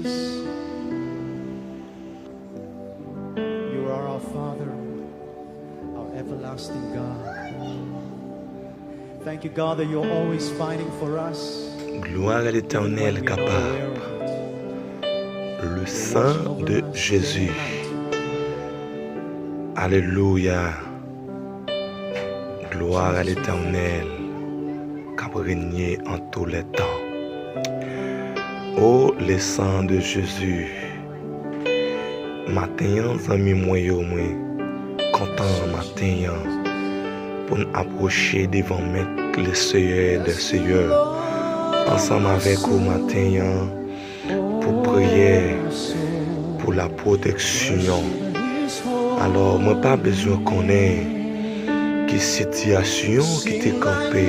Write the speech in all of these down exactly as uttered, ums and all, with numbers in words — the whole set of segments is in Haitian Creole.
You are our Father, our everlasting God. Thank you, God, that you're always fighting for us. Gloire à l'Éternel, kapab. Le sang de Jésus. Alelouya. Gloire à l'Éternel, k ap renye an tou lè tan. O, le sang de Jésus. Maten an, zanmi mwen yo, mwen kontan maten an pou n apwoche devan Mèt, le Seyè dè seyè, ansanm avèk ou maten an pou priyè, pou lapwoteksyon. Alò, mwen pa bezwen konnen ki sitiyasyon ki te kanpe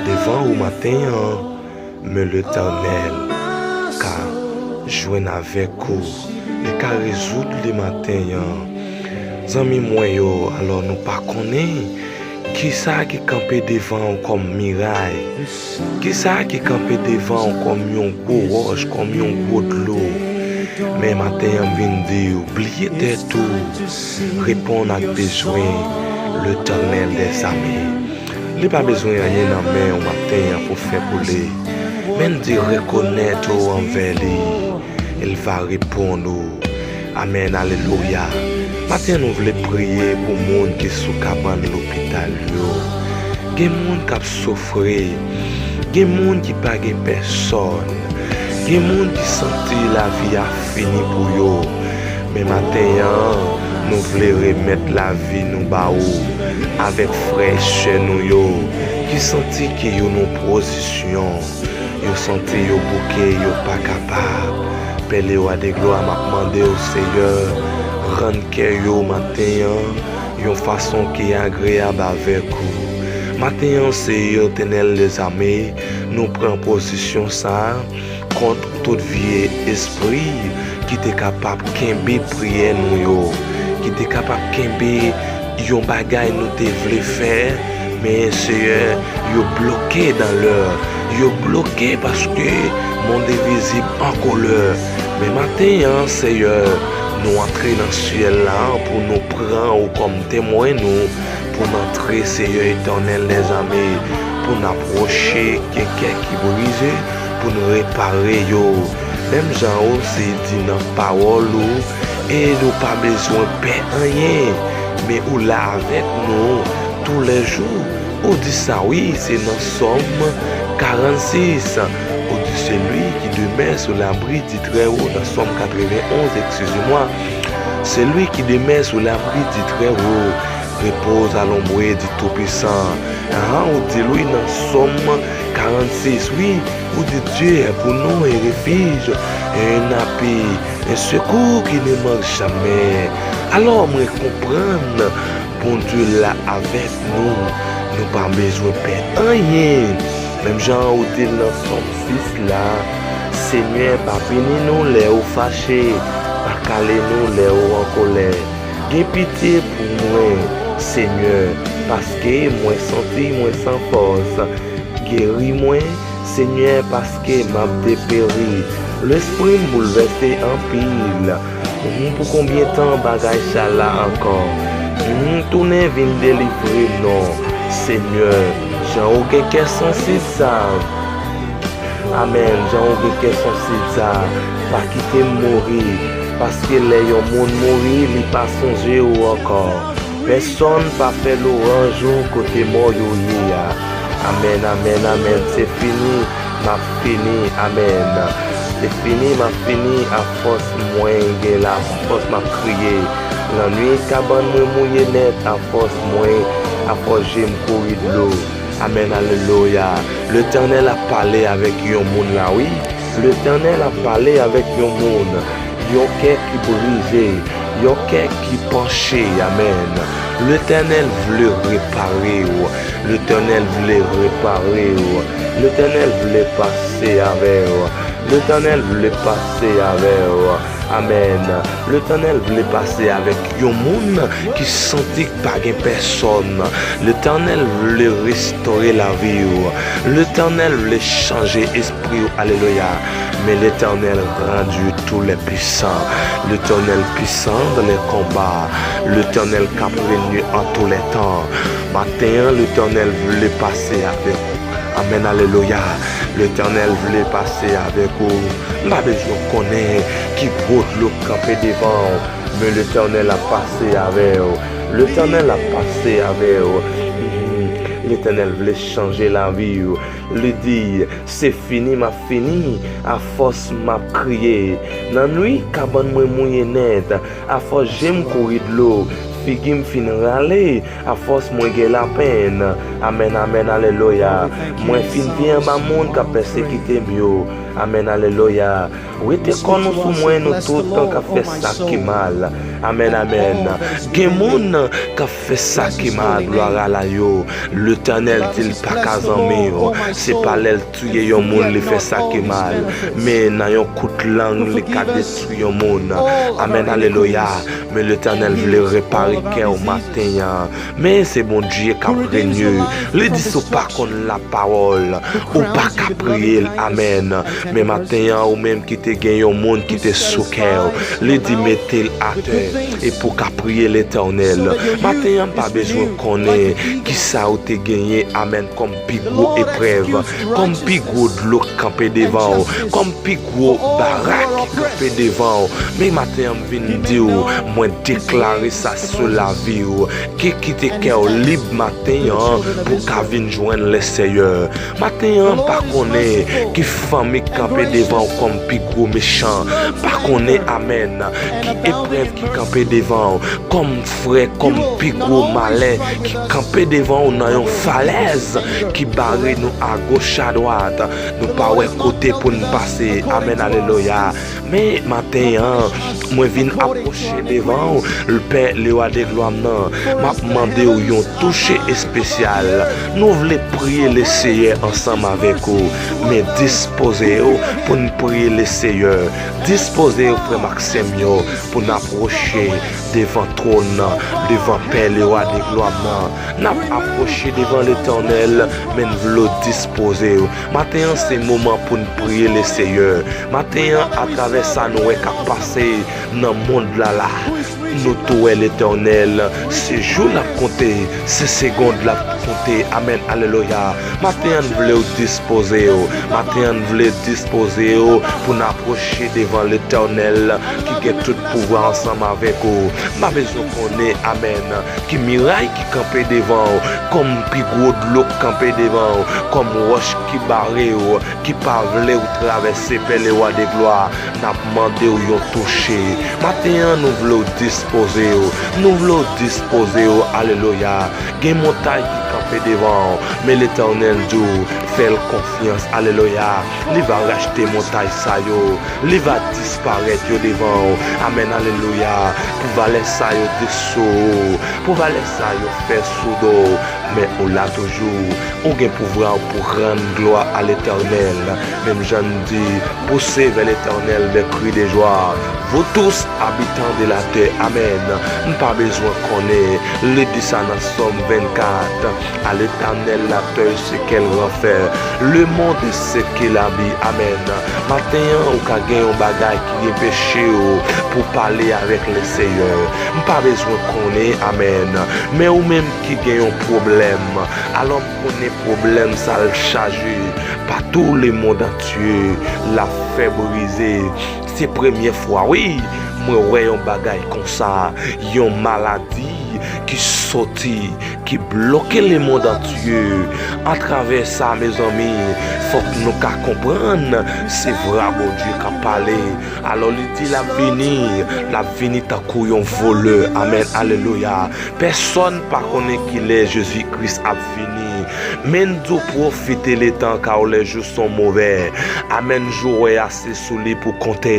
devan ou maten an, men Letènèl ka jwenn avèk ou, li ka rezoud li maten an. Zanmi mwen yo, alò nou pa konnen kisa ki kanpe devan w kòm miray, kisa ki kanpe devan w kòm yon gwo wòch, kòm yon gwo dlo. Men maten an m vin di w, bliye tèt ou, reponn ak bezwen Letènèl dèzame. Li pa bezwen anyen nan men w maten an pou fè pou li. Men di rekonèt ou anvè li, il va reponn ou. Amèn, alelouya. Maten nou vle priye pou moun ki sou kabann lopital yo. Gen moun k ap soufri. Gen moun ki pa gen pèsòn. Gen moun ki santi lavi a fini pou yo. Men maten an, nou vle remèt lavi nou ba ou avèk frè e sè nou yo ki santi ke yo nan pozisyon, yo santi yo bouke, yo pa kapab. Pè Lewa de glwa, m ap mande w, Seyè, rann kè yo maten an yon fason ki agreyab avèk ou. Maten an, Seyè, Letènèl dèzame, nou pran pozisyon sa a kont tout vye espri ki te kapab kenbe priyè nou yo, ki te kapab kenbe yon bagay nou te vle fè, men Seyè, yo bloke dan lè, yo bloke paske mond envizib an kolè. Men maten an, Seyè, nou antre nan syèl la pou nou pran ou kòm temwen nou, pou n antre, Seyè Etènèl dèzame, pou n apwoche, gen kè ki brize, pou n repare yo. Menm jan ou se di nan pawòl ou, e nou pa bezwen pè anyen, men ou la avèk nou toulèjou. Ou di sa wi, se nan Sòm karannsis. Ou di, celui qui demeure sous l'abri du Très-Haut, nan Sòm katrevenn onz, excusez-moi. Celui qui demeure sous l'abri du Très-Haut repose à l'ombre du Tout-Puissant. Ahan, ou di l wi nan Sòm karannsis, wi, ou di, Dieu est pour nous un refuge, un appui, un secours qui ne manque jamais. Alò, mwen konprann Bondye la avèk nou, nou pa bezwen pè anyen. Menm jan ou di l nan Sòm sis la, Senyè pa pini nou lè ou fache, pa kale nou lè ou an kolè. Gen pitye pou mwen, Senyè, paske mwen santi mwen san fòs. Geri mwen, Senyè, paske m ap deperi. Lespri m boulvèse anpil. Hum, pou konbyen tan bagay sa la ankò? Hum, tounen vin delivre m non, Senyè, jan ou gen kè sansib sa. Amèn. Jan ou gen kè sansib sa, pa kite m mouri, paske lè yon moun mouri, li pa sonje ou ankò. Pèsonn pa fè lwanj ou kote mò yo ye a. Amèn, amèn, amèn. Se fini, m ap fini. Amèn. Se fini, m ap fini. Afòs mwen gen lafòs, m ap kriye. Lannwit, kabann mwen mouye nèt. Afòs mwen, afòs je m kouri dlo. Amèn, alelouya. Letènèl ap pale avèk yon moun la, wi. Letènèl ap pale avèk yon moun. Yon kè ki brize, yon kè ki panche. Amèn. Letènèl vle repare w. Letènèl vle repare w. Letènèl vle pase avè w. Letènèl vle pase avè w. Amèn. Letènèl vle pase avèk yon moun ki santi k pa gen pèsòn. Letènèl vle restore lavi w. Letènèl vle chanje espri w. Alelouya. Men Letènèl grandi tou lè pisan. Letènèl pisan dan lè konba. Letènèl k ap renye an tou lè tan. Maten an, Letènèl vle pase avèk ou. Amèn, alelouya. Letènèl vle pase avèk ou. M pa bezwen konnen ki gwo dlo k kanpe devan w, men Letènèl ap pase avè w. Letènèl ap pase avè w. Mhm. Letènèl vle chanje lavi w. Li di, se fini, m ap fini, afòs m ap kriye. Nan nwi, kabann mwen mouye nèt, afòs je m kouri dlo, figi m fin rale, afòs mwen gen lapenn. Amèn, amèn, alelouya. Mwen fin vye anba moun k ap pèsekite m yo. Amèn, alelouya. Wete kò nou sou mwen, nou tout k ap fè sa ki mal. Amèn, amèn. Gen moun k ap fè sa ki mal, glwa a la yo. Letènèl di l pa ka zanmi w. Se pa lè l touye yon moun li fè sa ki mal. Men nan yon kout lang li ka detwi yon moun. Amèn, alelouya. Men Letènèl vle repare kè w maten an. Men se Bondye k ap renye. Li di si w pa konn lapawòl, ou pa ka priye l. Amèn. Men maten an, ou menm ki te gen yon moun ki te sou kè w, li di mete l atè e pou w ka priye Letènèl. Maten an, m pa bezwen konnen ki sa ou te genyen, amèn, kòm pi gwo eprèv, kòm pi gwo dlo k kanpe devan w, kòm pi gwo barak ki kanpe devan w. Men maten an, m vin di w, mwen deklare sa sou lavi w. Ki kite kè w lib maten an pou w ka vin jwenn Leseyè. Maten an, m pa konnen ki fanmi k kanpe devan w kòm pi gwo mechan. M pa konnen, amèn, ki eprèv ki kanpe devan w kòm frè, kòm pi gwo malè ki kanpe devan w nan yon falèz ki bare nou agoch adwat. Nou pa wè kote pou n pase. Amèn, alelouya. Men maten an, mwen vin apwoche devan w, Pè, Lewa de glwa m nan. M ap mande w yon touche espesyal. Nou vle priye Leseyè ansanm avèk ou. Men dispoze w pou n priye Leseyè. Dispoze w, frè m ak sè m yo, pou n apwoche devan twòn nan, devan Pè, Lewa de glwa m nan. N ap apwoche devan Letènèl, men n vle w dispoze w. Maten an, se moman pou n priye Leseyè. Maten an, atravè sa nou wè k ap pase nan mond la la, nou tou wè Letènèl, se jou l ap konte, se segond l ap konte. Amèn, alelouya. Maten an, n vle w dispoze w. Maten an, n vle dispoze w pou n apwoche devan Letènèl ki gen tout pouvwa ansanm avèk ou. M pa bezwen konnen, amèn, ki miray ki kanpe devan w, kòm pi gwo dlo k kanpe devan w, kòm wòch ki bare w, ki pa vle w travèse, Pè, Lewa de glwa. N ap mande w yon touche. Maten an, nou vle w dispoze w. Nou vle w dispoze w. Alelouya. Gen montay ki kanpe devan w, men Letènèl di w, fè l konfyans. Alelouya. Li va rachte montay sa yo. Li va disparèt yo devan w. Amèn, alelouya. Pou valè sa yo te sou ou, pou valè sa yo fè sou do w, men ou la toujou. Ou gen pouvwa pou rann glwa a Letènèl. Menm jan n di, poussez vers l'Éternel des cris de joie, vous tous habitants de la terre. Amèn. M pa bezwen konnen, li di sa nan Sòm vennkat. À l'Éternel la terre, ce qu'elle renferme, le monde et ce qu'il habite. Amèn. Maten an, ou ka gen yon bagay ki anpeche w pou pale avèk Leseyè. M pa bezwen konnen, amèn. Men ou menm ki gen yon pwoblèm, alò m konnen pwoblèm sa l chaje. Partout le monde entier, la fè brize. Se premye fwa, wi, mwen wè yon bagay konsa, yon maladi ki soti, ki bloke lemonn antye. Atravè sa, mezanmi, fòk nou ka konprann se vwa Bondye k ap pale. Alò, li di l ap vini, l ap vini tankou yon vòlè. Amèn, alelouya. Pèsonn pa konnen kilè Jezi Kris ap vini. Men n di w pwofite letan ka w, lè jou son move. Amèn, jou w wè a se sou li pou konte.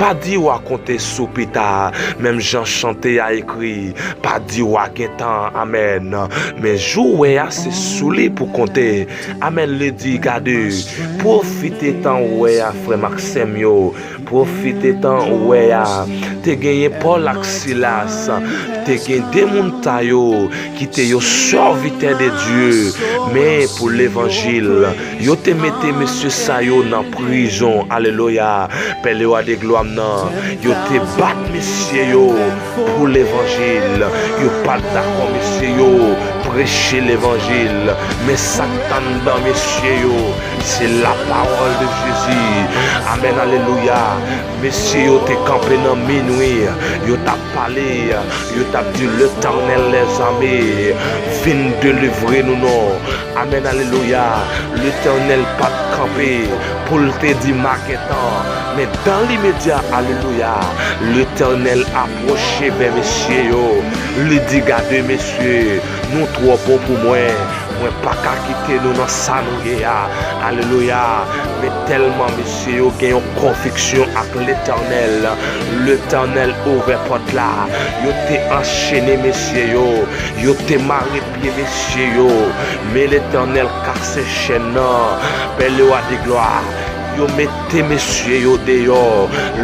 Pa di w a konte sou pita. Menm jan chante a ekri, pa di w a gen tan. Amèn. Men jou w wè a, se sou li pou konte. Amèn, li di, gade, pwofite tan w wè a, frè m ak sè m yo. Pwofite tan w wè a. Te genyen Pòl ak Silas. Te gen de moun ta yo ki te yo sèvitè de Dye. Men pou levanjil, yo te mete mesye sa yo nan prizon. Alelouya. Pè Lewa de glwa m nan, yo te bat mesye yo pou levanjil. Yo pa t dakò mesye yo preche levanjil. Men sa k t anndan mesye yo, se lapawòl de Jezi. Amèn, alelouya. Mesye yo te kanpe nan minwi, yo t ap pale, yo t ap di, Letènèl lèzame vin delivre nou non. Amèn, alelouya. Letènèl pa t kanpe pou l te di magentan, men dan limedya, alelouya, Letènèl apwoche vè mesye yo. Li di, gade mesye, nou twò bon pou mwen. Mwen pa ka kite nou nan sa nou ye a. Alelouya. Men tèlman mesye yo gen yon konviksyon ak Letènèl, Letènèl ouvè pòt la. Yo te anchene mesye yo. Yo te mare pye mesye yo. Men Letènèl kase chèn nan. Pè Lewa de glwa, yo mete mesye yo deyò.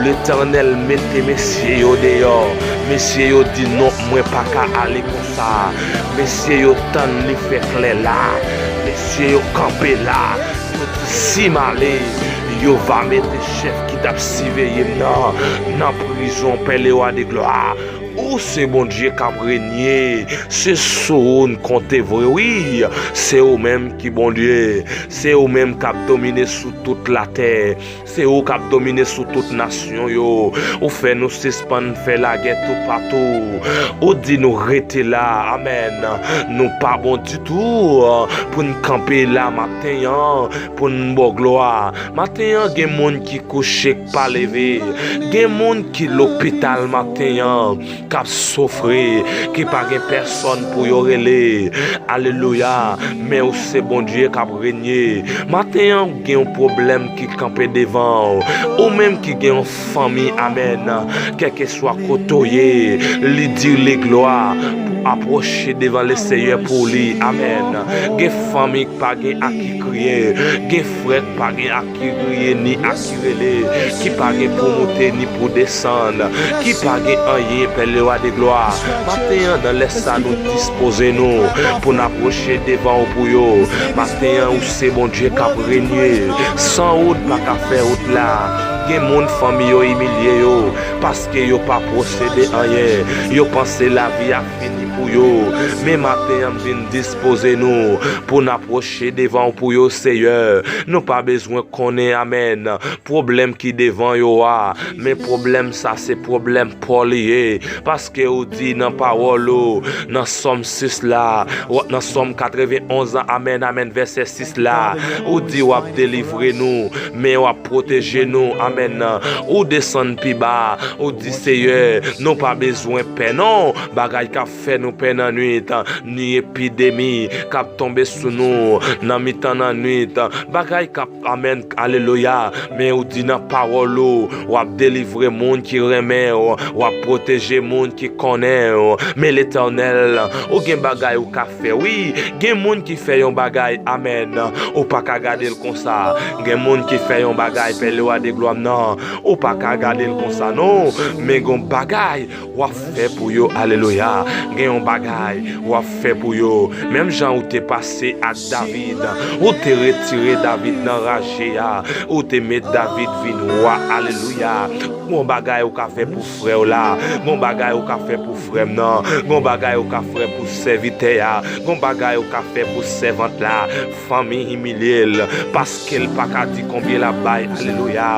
Letènèl mete mesye yo deyò. Mesye yo di, non, mwen pa ka ale konsa. Mesye yo tann li fè klè la. Mesye yo kanpe la. Yo di, si m ale, yo va mete chèf ki t ap siveye m nan, nan prizon, Pè Lewa de glwa. Ou se Bondye k ap renye. Se sou ou n konte vre, wi. Se ou menm ki Bondye. Se ou menm k ap domine sou tout latè. Se ou k ap domine sou tout nasyon yo. Ou fè nou sispann fè lagè toupatou. Ou di nou rete la. Amèn. Nou pa bon ditou pou n kanpe la maten an, pou n ba w glwa. Maten an, gen moun ki kouche, k pa leve. Gen moun ki lopital maten an, k ap soufri, ki pa gen pèsòn pou yo rele. Alelouya. Men ou se Bondye k ap renye. Maten an, ou gen yon pwoblèm ki kanpe devan w. Ou menm ki gen yon fanmi, amèn. Kèlkeswa kote w ye, li di li glwa pou apwoche devan Lesenyè pou li. Amèn. Gen fanmi k pa gen a ki kriye. Gen frè k pa gen a ki kriye ni a ki rele, ki pa gen pou moute ni pou desann, ki pa gen anyen, Pè Lewa de glwa. Maten an, nan lè sa, nou dispoze nou pou n apwoche devan w pou yo. Maten an, ou se Bondye k ap renye. San ou, n pa ka fè wout la. Gen moun, fanmi yo imilye yo paske yo pa posede anyen. Yo panse lavi a fini pou yo. Men maten an, m vin dispoze nou pou n apwoche devan w pou yo, Seyè. Nou pa bezwen konnen, amèn, pwoblèm ki devan yo a. Men pwoblèm sa, se pwoblèm pa w li ye. Paske ou di nan pawòl ou, nan Sòm sis la, w-, nan Sòm katrevenonz la, amèn, amèn, vèsè sis la, ou di w ap delivre nou, men w ap pwoteje nou, amèn. Ou desann pi ba, ou di, Seyè, nou pa bezwen pè non. Bagay k ap fè nou pè nan nwit, ni epidemi k ap tonbe sou nou nan mitan nan nwit, bagay k ap, amèn, alelouya. Men ou di nan pawòl ou, w ap delivre moun ki renmen w, w ap pwoteje moun ki konnen w. Men Letènèl, ou gen bagay ou ka fè, wi. Gen moun ki fè yon bagay, amèn, ou pa ka gade l konsa. Gen moun ki fè yon bagay, Pè Lewa de glwa m nan, ou pa ka gade l konsa, non. Men gon bagay w ap fè pou yo, alelouya. Gen yon bagay w ap fè pou yo. Menm jan ou te pase ak David, ou te retire David nan raje a, ou te met David vin wa, alelouya. Gon bagay ou ka fè pou frè w la, gon bagay ou ka fè pou frè m nan, gon bagay ou ka fè pou sèvitè a, gon bagay ou ka fè pou sèvant la. Fanmi imilye l, paske l pa ka di konbyen l ap bay, alelouya.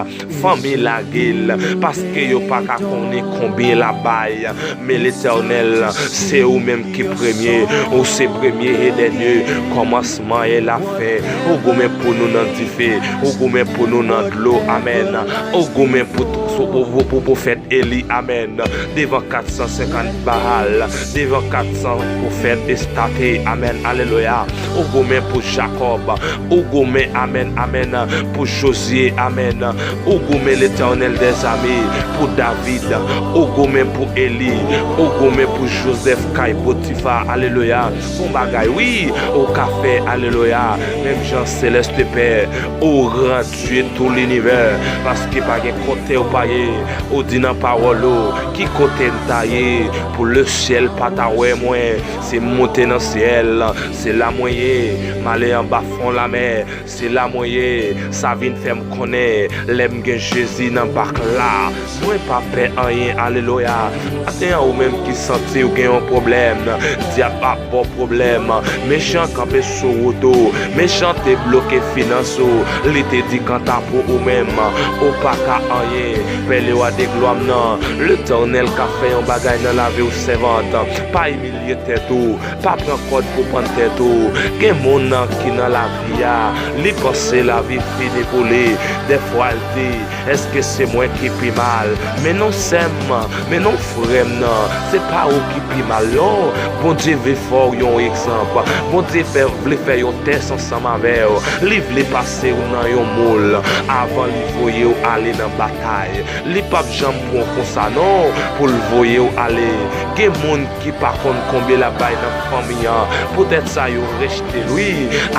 Fanmi lage l, paske yo pa ka konnen konbyen l ap bay. Men Letènèl, se ou menm ki premye, ou se premye e dènye, kòmansman e lafen. Ou goumen pou nou nan dife, ou goumen pou nou nan dlo, amèn. Ou goumen pou tout pou, pou, pou, pou pwofèt Eli, amèn. Devan kat san senkant Baal, devan kat san pwofèt estate, amèn, alelouya. Ou goumen pou Jakòb, ou goumen, amèn, amèn, pou Jozye, amèn. Ou goumen, Letènèl dèzame, pou David, ou goumen pou Eli, ou goumen pou Jozèf kay Potifa, alelouya. Bon bagay, wi, ou ka fè, alelouya. Menm jan Selès Pè, ou gran Dye tou linivè, paske pa gen kote ou pa ye. Ou di nan pawòl ou, ki kote m ta ye pou lesyèl pa ta wè mwen? Si m monte nan syèl, se la mwen ye. M ale anba fon lamè, se la mwen ye. Sa vin fè m konnen, lè m gen Jezi nan bak la, mwen pa pè anyen, alelouya. Maten an, ou menm ki santi w gen yon pwoblèm, dyab ap ba w pwoblèm, mechan kanpe sou wout ou, mechan te bloke finans ou, li te di kanta pou ou menm, ou pa ka anyen. Pè Lewa de glwa m nan, Letènèl ka fè yon bagay nan lavi w, sèvant. Pa imilye tèt ou, pa pran kòd pou pann tèt ou. Gen moun nan ki nan lavi a, li panse lavi fini pou li. Dèfwa l di, èske se mwen ki pi mal? Men non, sè m, men non, frè m nan, se pa ou ki pi mal, non. Bondye vle fè w yon egzanp. Bondye fè, vle fè yon tès ansanm avè w. Li vle pase w nan yon moul avan li voye w ale nan batay. Li p ap janm pran w konsa, non, pou l voye w ale. Gen moun ki pa konn konbyen l ap bay nan fanmi an. Poutèt sa, yo rejte l, wi.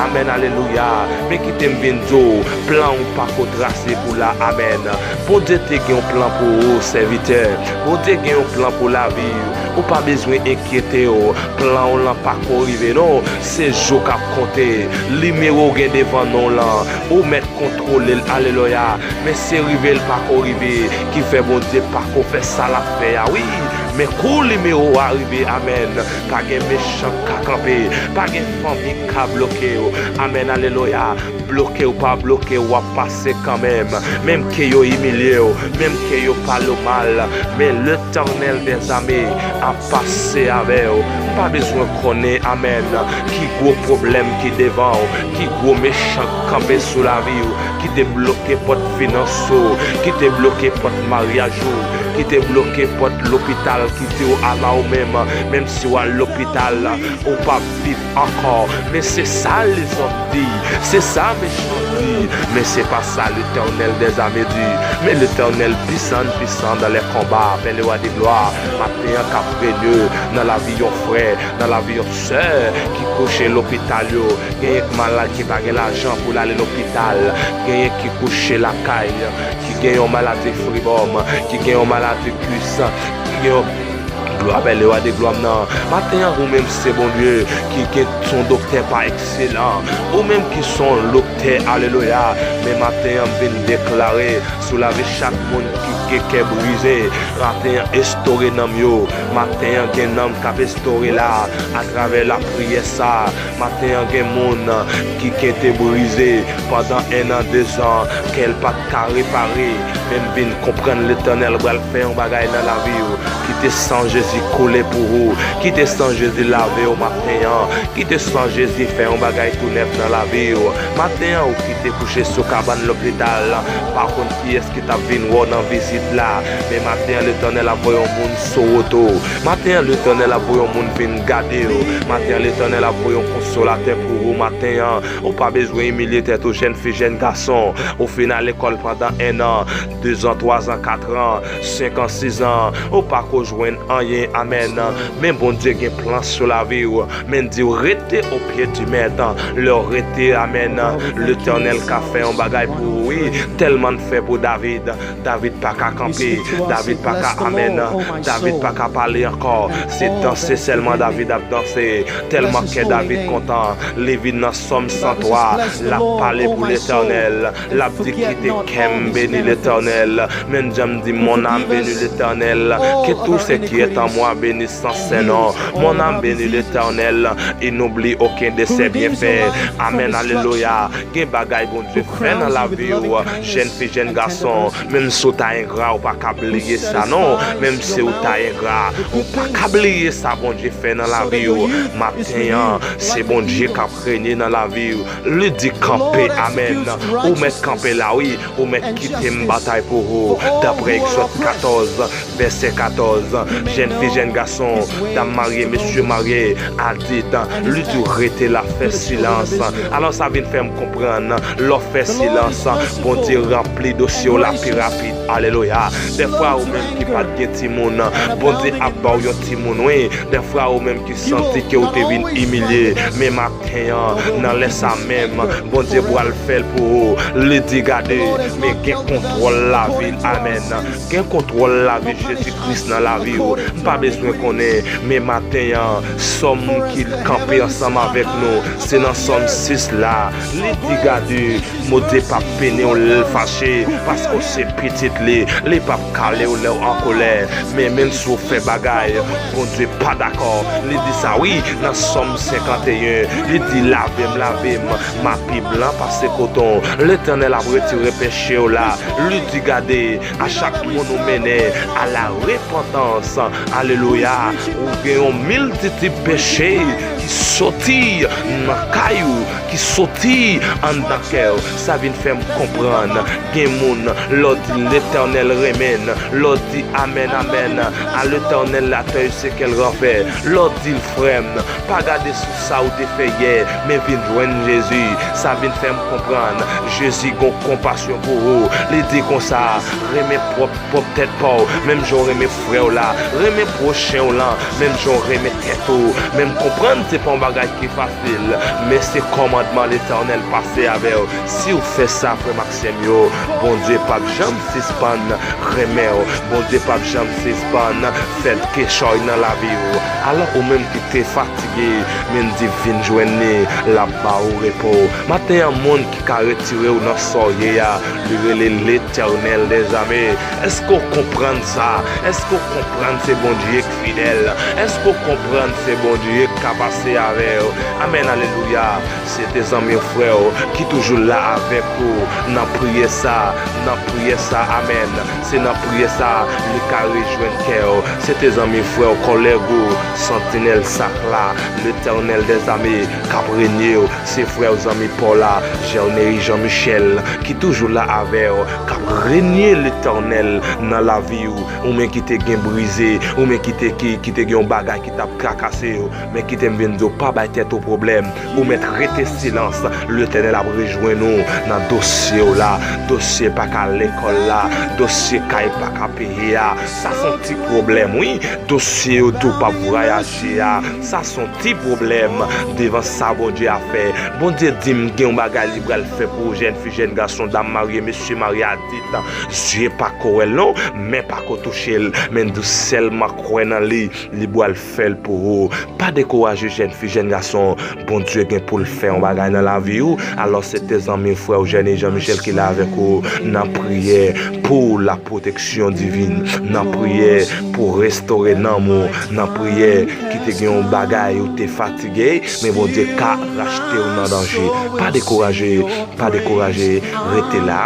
Amèn, alelouya. Men kite m vin di w, plan w pako trase pou la, amèn. Bondye te gen yon plan pou ou, sèvitè. Bondye gen yon plan pou lavi w. Ou pa bezwen enkyete w. Plan w lan pako rive, non. Se jou k ap konte. Nimewo w gen devan non w lan, ou mèt kontwole l, alelouya. Men se rive l pako rive, ki fè Bondye pako fè sa l ap fè a, wi. Men kou nimewo a rive, amèn, pa gen mechan k ka kanpe, pa gen fanmi k ka bloke w. Amèn, alelouya. Bloke w pa bloke w, w ap pase kanmenm. Menm ke yo imilye w, menm ke yo pale w mal, men Letènèl dèzame ap pase avè w. Pa bezwen konnen, amèn, ki gwo pwoblèm ki devan w, ki gwo mechan k kanpe sou lavi w, ki te bloke pòt finans ou, ki te bloke pòt maryaj ou, ki te bloke pòt lopital ki di w a la ou menm, menm si w al lopital, ou p ap viv ankò. Men se sa lezòm di, se sa mechan di, men se pa sa Letènèl dèzame di. Men Letènèl pisan, pisan dans les combats, Pè Lewa de glwa, maten an k ap renye nan lavi yon frè, nan lavi yon sè ki kouche lopital yo. Genyen k malad ki pa gen lajan pou l ale lopital. Genyen ki kouche lakay, ki gen yon maladi fribòm, ki gen yon maladi kwis, ki gen yon glwa, Pè Lewa de glwa m nan. Maten an, ou menm se Bondye ki gen, se yon doktè pa ekselan. Ou menm ki se yon doktè, alelouya. Men maten an, m vin deklare sou lavi chak moun ki gen kè brize. Maten an, estore nanm yo. Maten an, gen nanm k ap estore la, atravè lapriyè sa. Maten an, gen moun ki gen te brize pandan en an, dezan, kè l pa t ka repare. Men m vin konprann Letènèl pral fè yon bagay nan lavi w. Kite san Jezi koule pou ou. Kite san Jezi lave w maten an. Kite san Jezi fè yon bagay tou nèf nan lavi w. Maten an, ou ki te kouche sou kabann lopital, pa konn kiyès ki t ap vin wè w nan vizit la. Men maten an, Letènèl ap voye yon moun sou wout ou. Maten an, Letènèl ap voye yon moun vin gade w. Maten an, Letènèl ap voye yon konsolatè pou ou. Maten an, ou pa bezwen imilye tèt ou, jèn fi, jèn gason. Ou fin al lekòl pandan en an, dezan, twazan, katran, senkan, sizan. Ou pako jwenn anyen, amèn. Men Bondye gen plan sou lavi w. Men di w rete o pye di mèt. Lè w rete, amèn, Letènèl ka fè yon bagay pou ou, wi. Tèlman l fè pou David. David pa ka kanpe. David pa ka, amèn. David pa ka pale ankò. Se danse sèlman David ap danse. Tèlman kè David kontan, li vin nan Sòm san twa, l ap pale pou Letènèl. L ap di, kite kè m beni Letènèl. Menm jan m di, mon âme bénit l'Éternel. Que tout Ce qui est en moi bénisse son saint nom. Mon âme bénit l'Éternel et n'oublie aucun de ses bienfaits. Amèn, alelouya. Gen bagay Bondye fè nan lavi w, jèn fi, jèn gason. Menm si w ta engra, ou pa ka bliye sa non. Menm si w ta engra, ou pa ka bliye sa Bondye fè nan lavi w. Maten an, se Bondye k ap renye nan lavi w. Li di kanpe, amèn. Ou mèt kanpe la, wi. Ou mèt kite m batay pou ou. Daprè Egzòd katòz, vèsè katòz, jèn fi, jèn gason, dam marye, mesye marye, adit, li di w rete la, fè silans. Alò, sa vin fè m konprann, lè w fè silans, Bondye ranpli dosye w la pi rapid. Alelouya. Dèfwa, ou menm ki pa t gen timoun, Bondye ap ba w yon timoun, wi. Dèfwa, ou menm ki santi ke w te vin imilye, men maten an, nan lè sa menm, Bondye pral fè l pou ou. Li di, gade, men gen kontwòl lavi l. Amèn. Gen kontwòl lavi Jezi Kris nan lavi w. M pa bezwen konnen, men maten an, sòm ki kanpe ansanm avèk nou, se nan sòm sis la. Li di, gade, Bondye p ap peni w lè l fache, paske w se pitit li. Li p ap kale w lè w an kolè. Men menm si w fè bagay, Bondye pa dakò. Li di sa, wi, nan Sòm senkanteyen. Li di, lave m, lave m, m a pi blan pase koton. Letènèl ap retire peche w la. Li di, gade, a chak moun ou mennen a la repantans, alelouya, ou gen yon miltitid peche ki soti nan kay ou, ki soti anndan kè w. Sa vin fè m konprann, gen moun, lè w di Letènèl renmen n, lè w di amèn, amèn, à l'Éternel la terre ce qu'elle renferme, lè w di l frè m, pa gade sou sa w te fè yè, men vin jwenn Jezi. Sa vin fè m konprann, Jezi gon konpasyon pou ou. Li di konsa, renmen pwòp pwòp tèt pa w, menm jan w renmen frè w la, renmen pwochen w lan, menm jan w renmen tèt ou. Men m konprann se pa yon bagay ki fasil, men se kòmandman Letènèl pase avè w. Si w fè sa, frè m ak sè m yo, Bondye p ap janm sispann renmen w. Bondye p ap janm sispann fè kechòy nan lavi w. Alò, ou menm ki te fatige, men di vin jwenn li, l ap ba ou repo. Maten an, moun ki ka retire w nan sa w ye a, li rele Letènèl dèzame. Èske w konprann sa? Èske w konprann se Bondye k fidèl? Èske w konprann se Bondye k ka pase avè w? Amèn, alelouya. Se te zanmi w, frè w, ki toujou la avèk ou nan priyè sa, nan priyè sa, amèn. Se nan priyè sa, li ka rejwenn kè w. Se te zanmi, frè w, kòlèg ou, santinèl sak la, Letènèl dèzame, k ap renye w. Se frè w, zanmi pa w la, Jèneri Jan Michèl, ki toujou la avè w, k ap renye Letènèl nan lavi w. Ou menm ki te gen brize, ou menm ki te, ki, ki te gen yon bagay ki t ap trakase w, men kite m vin di w, pa bay tèt ou pwoblèm. Ou mèt rete silans. Letènèl ap rejwenn ou nan dosye w la. Dosye pa ka lekòl la. Dosye kay pa ka peye a. Sa se yon ti pwoblèm, wi. Dosye yo di w p ap vwayaje a. Sa se yon ti pwoblèm devan sa Bondye ap fè. Bondye di m gen yon bagay li pral fè pou ou, jèn fi, jèn gason, dam marye, mesye marye, adit. Zye pa ko wè l non, men pa ko touche l. Men di w sèlman kwè nan li, li pral fè l pou ou. Pa dekouraje, jèn fi, jèn gason. Bondye gen pou l fè yon bagay nan lavi w. Alò, se te zanmi, frè w, Jèneri Jan Michèl ki la avèk ou nan priyè pou la pwoteksyon divin, nan priyè pou restore nanm ou, nan priyè ki te gen yon bagay ou te fatige, men Bondye ka rachte w nan danje. Pa dekouraje, pa dekouraje, rete la.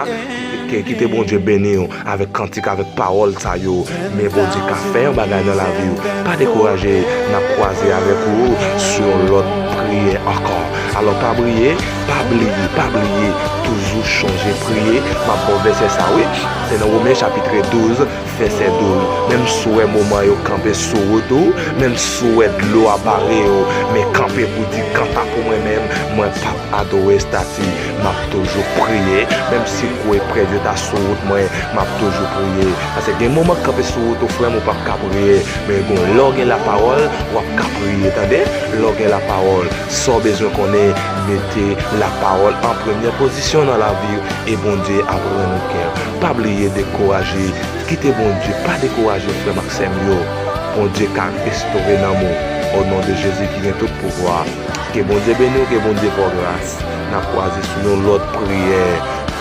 Ke, kite Bondye beni w avèk kantik, avèk pawòl sa yo. Men Bondye ka fè yon bagay nan lavi w. Pa dekouraje, n ap kwaze avèk ou sou yon lòt priyè ankò. Alò, pa bliye, pa bliye, pa bliye, toujou chonje priye. M ap ba w vèsè sa, wi. Se nan Women chapit douz, vèsè douz. Menm si w wè moman yo kanpe sou wout ou, menm si w wè dlo a bare w, men kanpe pou di, kanta pou mwen menm, mwen p ap adore estati, m ap toujou priye. Menm si gwo eprèv yo ta sou wout mwen, m ap toujou priye. Paske gen moman k kanpe sou wout ou, frè m, ou p ap ka priye. Men bon, lè w gen lapawòl, w ap ka priye, tande? Lè w gen lapawòl, sa w bezwen konnen, mete lapawòl an premyè pozisyon nan lavi w, e Bondye ap rann ou kè. Pa bliye dekouraje. Kite Bondye, pa dekouraje, frè m ak sè m yo. Bondye ka restore nanm ou. O non de Jezi ki gen tout pouvwa. Ke Bondye beni w, ke Bondye fè w gras. N ap kwaze sou yon lòt priyè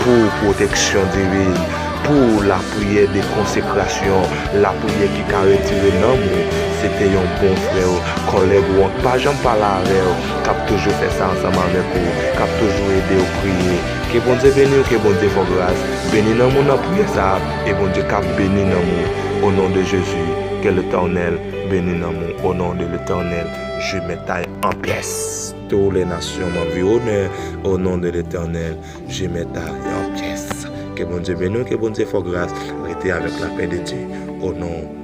pou pwoteksyon divin. pou lapriyè de konsekrasyon, lapriyè ki ka retire nanm ou. Se te yon bon frè w, kòlèg ou an k pa janm pale avè w, k ap toujou fè sa ansanm avèk ou, k ap toujou ede w priye. Ke Bondye beni w, ke Bondye fè w gras. Beni nanm ou nan priyè sa a, e Bondye k ap beni nanm ou. Au nom de Jésus, que l'Éternel bénisse nanm ou. Au nom de l'Éternel, je mets taille en pièces. Toutes les nations m'environnent. Au nom de l'Éternel, je mets taille en pièces. Ke Bondye beni w, ke Bondye fè w gras. Rete avèk lapè de Dye. Au nom